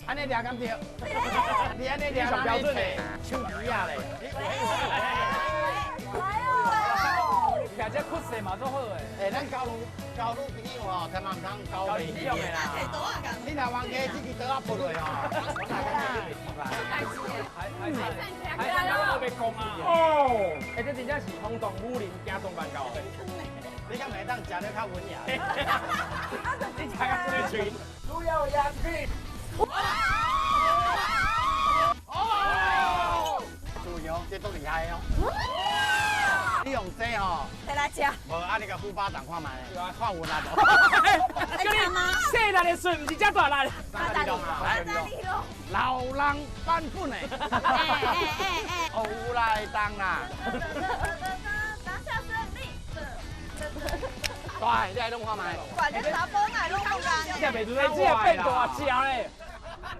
按呢掠敢著？你按呢掠上標準的手機啊咧。來哦！徛這酷勢嘛做好的。欸，咱交女交女朋友吼，千萬毋通交袂起的啦。你若冤家這支刀仔撥落吼，還還還還都欲講啊！哦，欸，這真正是轟動武林，驚動萬教的。你敢會當食得較文雅？你食較水喙，主要壓氣。哦，注意哦，這足厲害哦。你用這吼，再來食。無啊，你共呼巴掌看覓，看有力無？叫你細力的順，毋是遮大力。大力來，老人版本的。哦，有啦，會當啦。當下勝利。對，你來攏看覓。管這查甫哪攏無共。這袂輸，這變大隻咧。